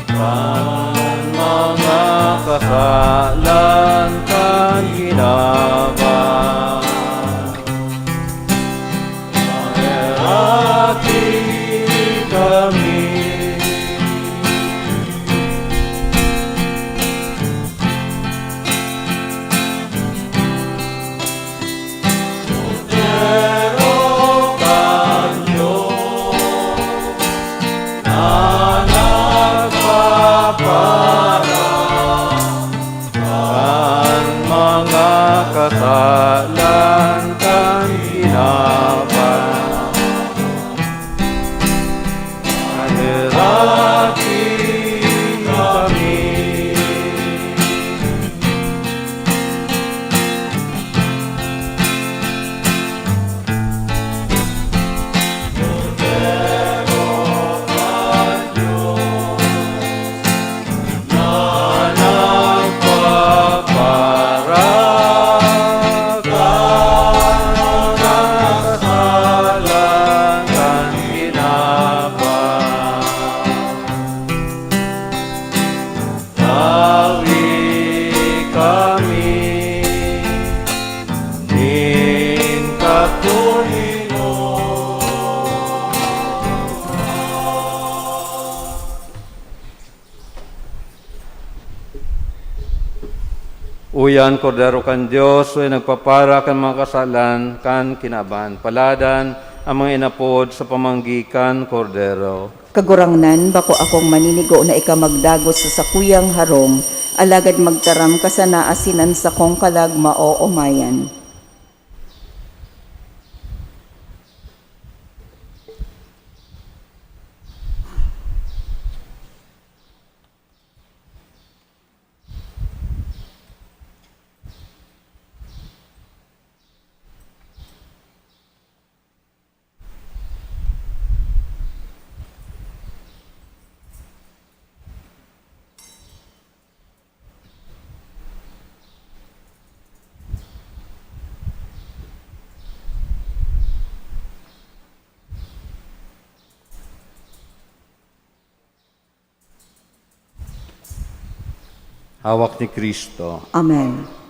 kan mga kasalan kan kinaban. Maheraki kami. Kordero kan Dios na nagpapara kan mga kasalan kan kinaban. Maheraki kami. Tawi kami nin katoninongan. Uyan, Kordero kan Dios, uya nagpapara kan mga kasalan kan kinaban. Paladan an mga inapod sa pamanggi kan Kordero. Kagurangnan, bako akong maninigo na ika magdagos sa sakuyang harong, alagad magtaram ka sana asin an sakong kalag maoomayan. Hawak ni Kristo. Amen.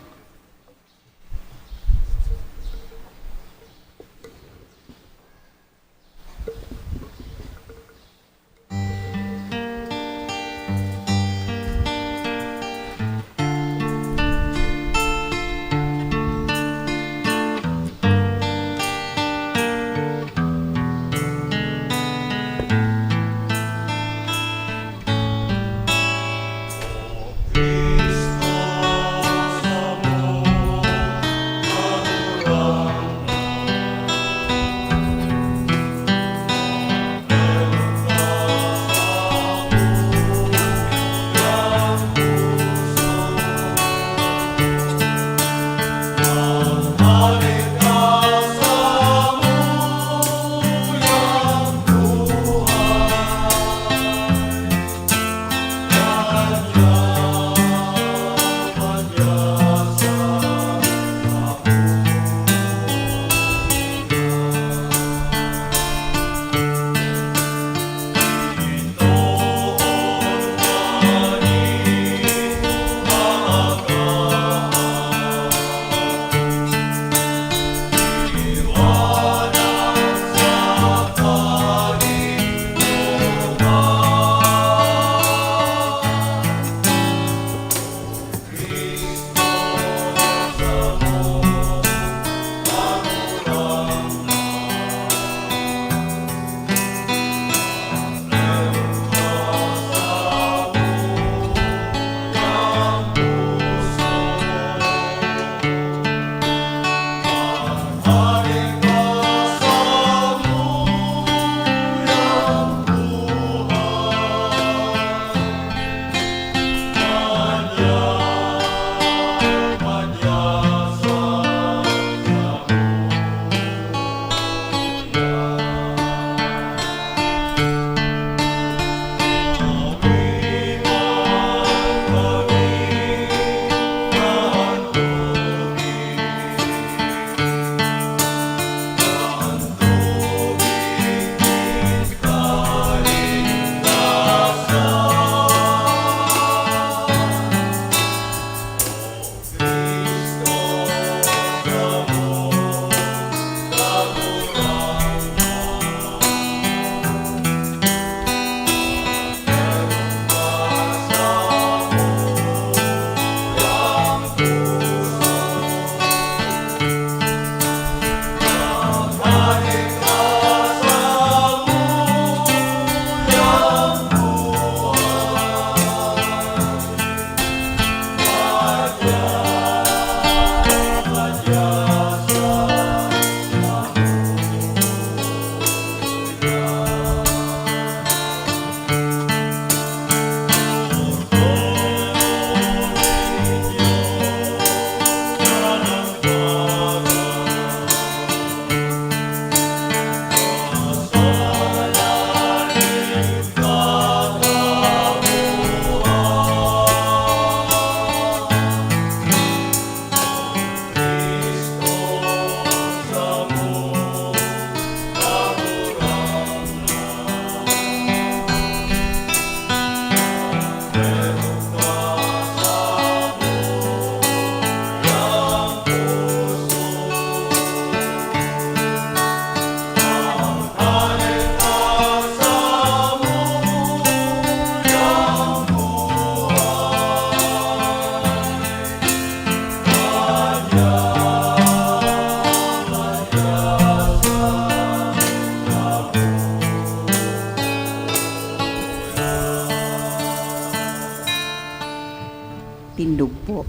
Tindog po.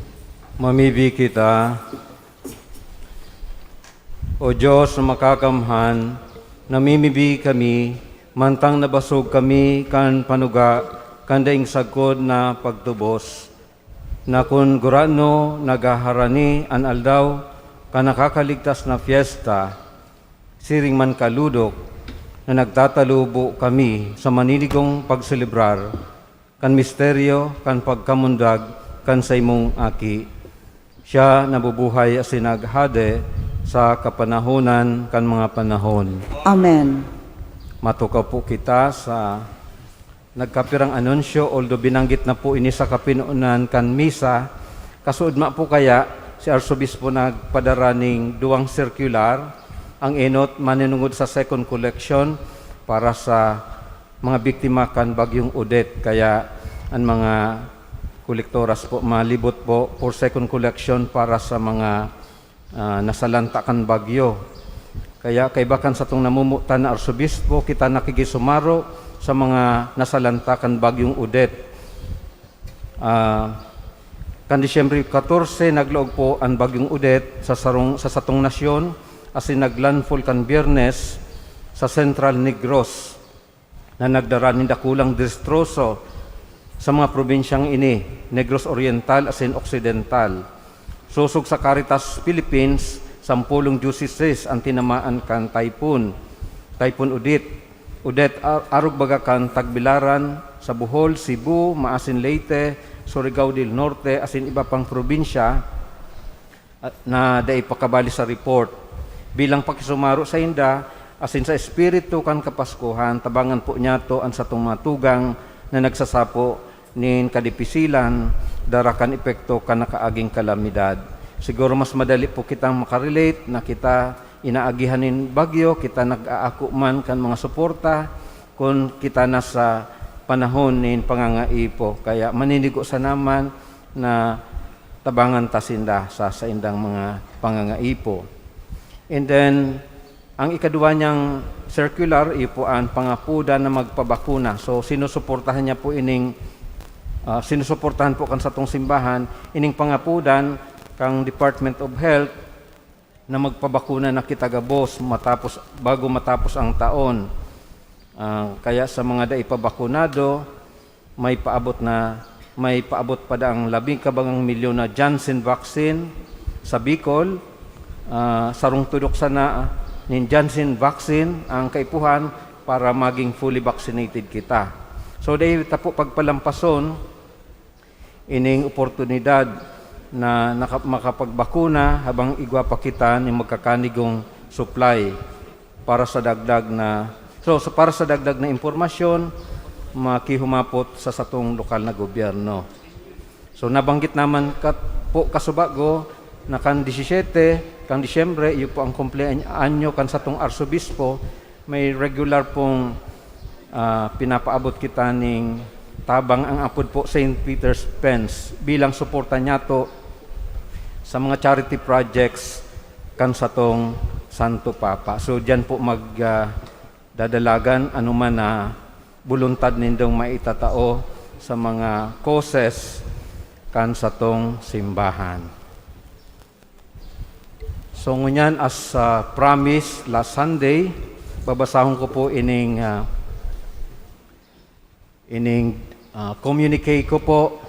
Mamibi kita. O Dios na makakamhan, namimibi kami, mantang nabasog kami kan panuga kan daing sagkod na pagtubos, na kun gurano naghaharani an aldaw kan nakakaligtas na fiesta, siring man kalodok na nagtatalubo kami sa maninigong pagselebrar kan misteryo kan pagkamundag kan saimong Aki. Siya nabubuhay asin naghahade sa kapanahonan kan mga panahon. Amen. Matukaw po kita sa Nagkapirang anunsyo, although binanggit na po ini sa kapinonan kan misa, kasuodma po kaya si Arsobispo nagpadara ning duwang circular, ang enot maninungod sa second collection para sa mga biktima kan Bagyong Odette. Kaya ang mga kolektoras po malibot po for second collection para sa mga ah, nasalanta kan bagyo. Kaya kaiba kan satong namomotan na arsobispo, kita nakikisumaro sa mga nasalanta kan Bagyong Odette. Ah, kan Disyembre katorse, naglaog po an Bagyong Odette sa sarong, sa satong nasyon, asin naglandfall kan Biyernes sa Central Negros na nagdara nin dakulang destroso sa mga probinsyang ini, Negros Oriental asin Occidental. Sosog sa Caritas Philippines, sampolong diocese an tinamaan kan typhoon, Typhoon Odette. Odette, a-, arog baga kan Tagbilaran, sa Bohol, Cebu, Maasin, Leyte, Surigao del Norte, asin iba pang probinsya, at na dai pa kabali sa report. Bilang pakisumaro sainda, asin sa espiritu kan Kapaskuhan, tabangan po niyato an satong mga tugang na nagsasapo nin kadipisilan, dara kan epekto kan nakaaging kalamidad. Siguro mas madali po kitang makarelate na kita inaagihan nin bagyo, kita nag-aako man kan mga suporta, kun kita nasa panahon nin pangangaipo. Kaya maninigo sana man na tabangan ta sinda sa saindang mga pangangaipo. And then, ang ikaduwa niyang circular, iyo po an pangapodan na magpabakuna. So, sinusuportahan niya po ining, ah, sinusuportahan po kan satong simbahan, ining pangapodan kang Department of Health na magpabakuna na kita gabos matapos, bago matapos ang taon. Ah, kaya sa mga dai pa bakunado, may paabot na, may paabot pa daang labing kabangang milyon na Janssen vaccine sa Bicol. Ah, sarong tudok sana nin Janssen vaccine ang kaipuhan para maging fully vaccinated kita. So, dai ta po pagpalampason ining oportunidad na naka-, makapagbakuna habang igwa pa kita nin magkakanigong supply para sa dagdag na, so, so para sa dagdag na impormasyon, makihumapot sa satong lokal na gobyerno. So, nabanggit naman kat-, po kasubago na kan disisete kan Disyembre, iyo po ang kumpleanyo kan satong arsobispo, may regular pong, ah, pinapaabot kita ning tabang, ang apod po Saint Peter's Pence, bilang suporta niyato sa mga charity projects kan satong Santo Papa. So, diyan po mag, ah, dadalagan anuman na buluntad nindong maitatao sa mga causes kan satong simbahan. So, ngunyan, as, ah, promise, last Sunday, babasahon ko po ining, ah, ining, ah, communique ko po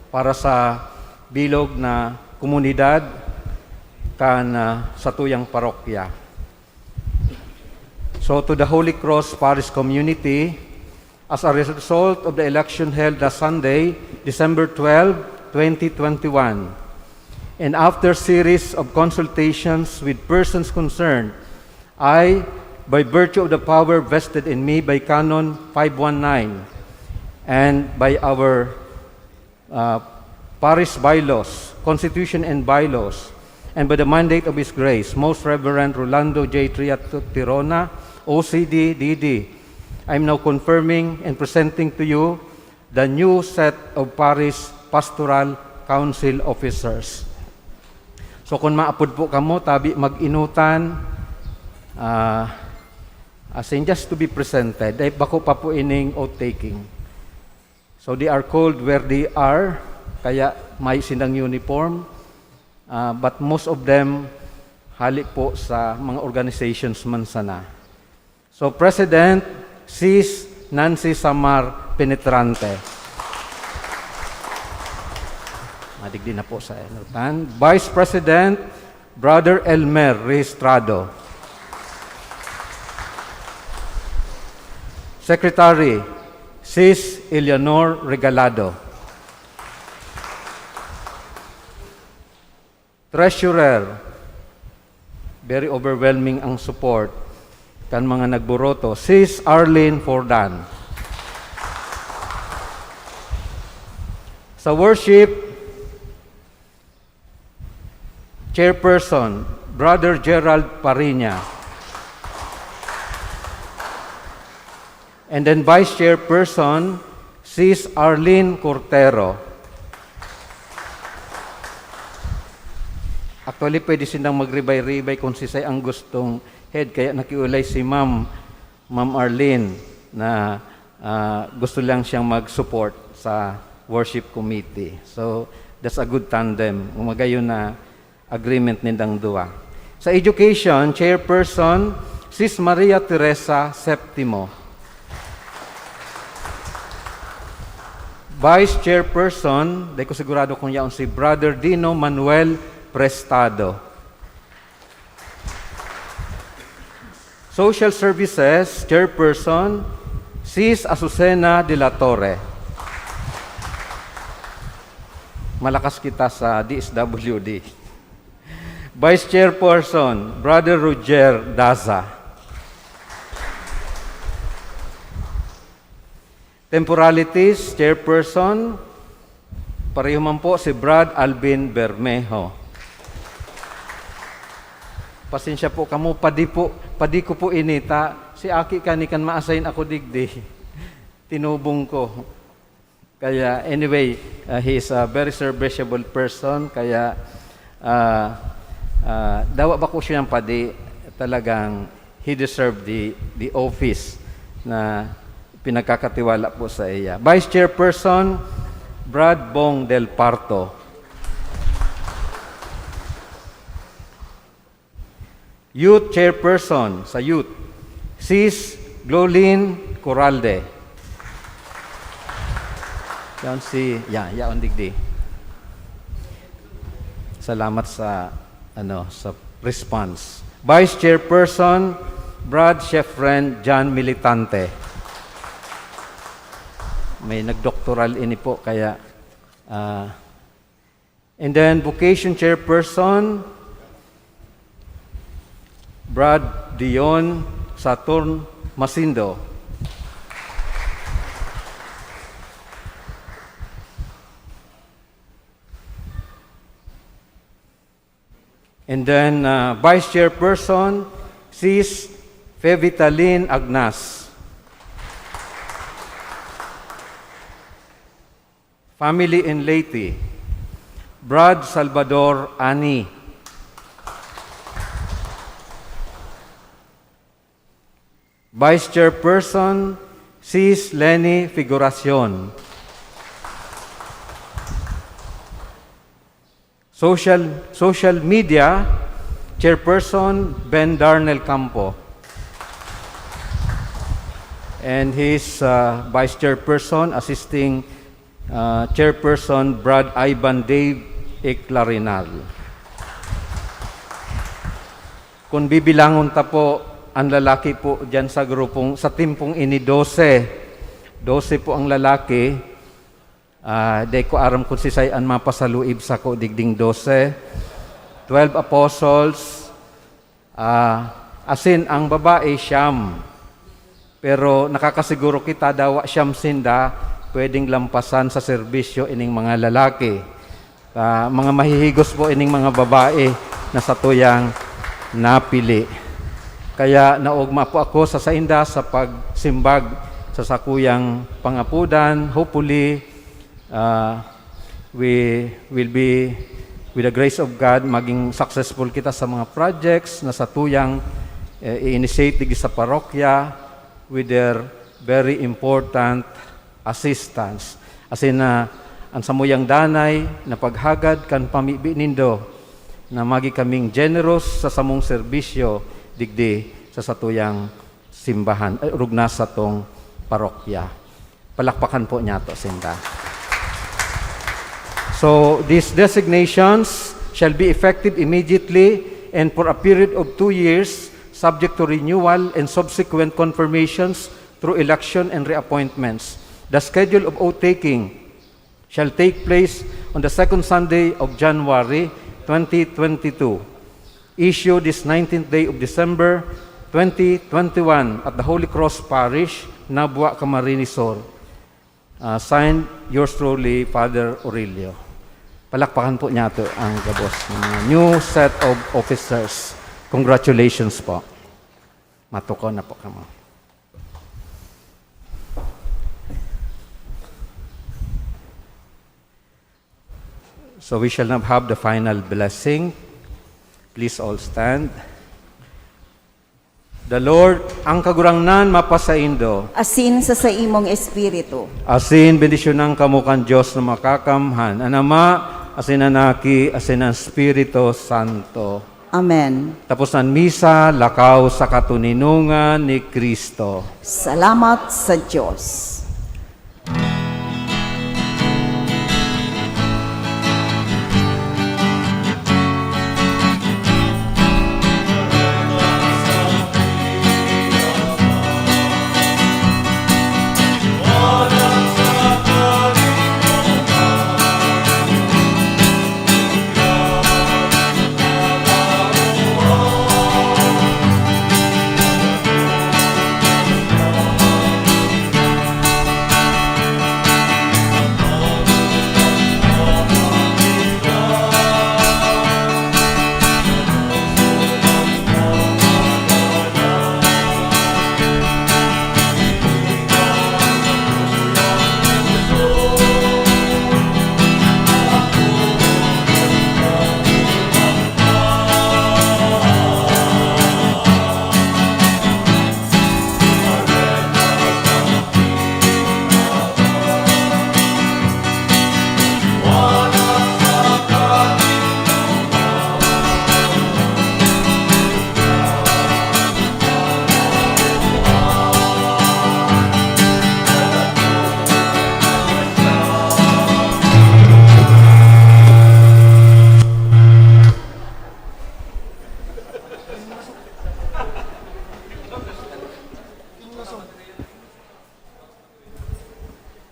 para sa bilog na komunidad kan, ah, satuyang parokya. So, to the Holy Cross Parish Community, as a result of the election held last Sunday, December twelve, twenty twenty-one, and after series of consultations with persons concerned, I, by virtue of the power vested in me by Canon five one nine and by our, uh, parish bylaws, constitution and bylaws, and by the mandate of His Grace, Most Reverend Rolando J Triatirona, O C D, D D, I am now confirming and presenting to you the new set of Parish Pastoral Council officers. So, kun maapod po kamo, tabi mag-inutan, ah, as in, just to be presented. Dahil bako pa po ining oath-taking. So, they are called where they are, kaya may sindang uniform, ah, but most of them hali po sa mga organizations man sana. So, President, Sis Nancy Samar Penetrante. Madigdi na po sa inutan. Vice President, Brother Elmer Registrado. Secretary, Sis Eleanor Regalado. Treasurer, very overwhelming ang support kan mga nagburoto, Sis Arlene Fordan. Sa worship, chairperson, Brother Gerald Pariña. And then vice chairperson, Sis Arlene Cortero. Actually, pwede silang magribay-ribay kung sisay ang gustong head, kaya nakiulay si Ma'am, Ma'am Arlene, na, ah, gusto lang siyang mag-support sa worship committee. So, that's a good tandem. Magayon na agreement nindang duwa. Sa education, chairperson, Sis Maria Teresa Septimo. Vice chairperson, di ko sigurado kung yaon si Brother Dino Manuel Prestado. Social Services chairperson, Sis Azucena de la Torre. Malakas kita sa D S W D. Vice chairperson, Brother Roger Daza. Temporalities chairperson, pareho man po si Brad Alvin Bermejo. Pasensya po kamo, padi po, padi ko po ini ta si aki kani kan ma-assign ako digdi. Tinubong ko. Kaya anyway, uh, he is a very serviceable person. Kaya, uh, uh, dawa bako siyang padi, talagang he deserved the, the office na pinagkakatiwala po sa iya. Vice Chairperson, Brad Bong Del Parto. Youth Chairperson sa Youth, Sis Glolin Coralde. Yan si, yan, yaon digdi. Salamat sa, ano, sa response. Vice Chairperson, Brad Chef Friend John Militante. May nagdoktoral ini po, kaya, ah, and then, Vocation Chairperson, Brad Dion Saturn Masindo. And then, uh, Vice Chairperson, Sis Fevitalin Agnas. Family in Leyte, Brad Salvador Ani. Vice Chairperson, Sis Leni Figuracion. Social, Social Media Chairperson, Ben Darnel Campo. And his, uh, Vice Chairperson, Assisting, uh, Chairperson, Brad Ivan Dave Eclarinal. Kung bibilangon ta po, ang lalaki po diyan sa grupong, sa timpong ini, dose. Dose po ang lalaki. Ah, di ko aram kung sisay an mapasaluib sako digding dose. Twelve apostles, ah, asin ang babae, siyam. Pero nakakasiguro kita, dawa siyam sinda pwedeng lampasan sa serbisyo ining mga lalaki. Ah, mga mahihigos po ining mga babae na satuyang napili. Kaya naogma po ako sa sainda sa pagsimbag sa sakuyang pangapodan. Hopefully, ah, we will be, with the grace of God, maging successful kita sa mga projects na satuyang, eh, i-initiate digdi sa parokya with their very important assistance. Asin na an samuyang danay na paghagad kan pamibi nindo na magi kaming generous sa samong serbisyo digdi sa satuyang simbahan, eh, orog na satong parokya. Palakpakan po niyato sinda. So, these designations shall be effective immediately and for a period of two years, subject to renewal and subsequent confirmations through election and reappointments. The schedule of oath-taking shall take place on the second Sunday of January twenty twenty-two. Issue this nineteenth day of December twenty twenty-one at the Holy Cross Parish, Nabua, Camarines Sur. Uh, signed, yours truly, Father Aurelio. Palakpakan po niyato ang gabos ng mga new set of officers. Congratulations po. Matukaw na po kamo. So we shall now have the final blessing. Please all stand. The Lord, ang Kagurangnan, mapasaindo. Asin sa saimong espiritu. Asin bendisyonan kamo kan Dios na Makakamhan, an Ama, asin an Aki, asin an Espiritu Santo. Amen. Tapos an misa, lakaw sa katoninongan ni Cristo. Salamat sa Dios.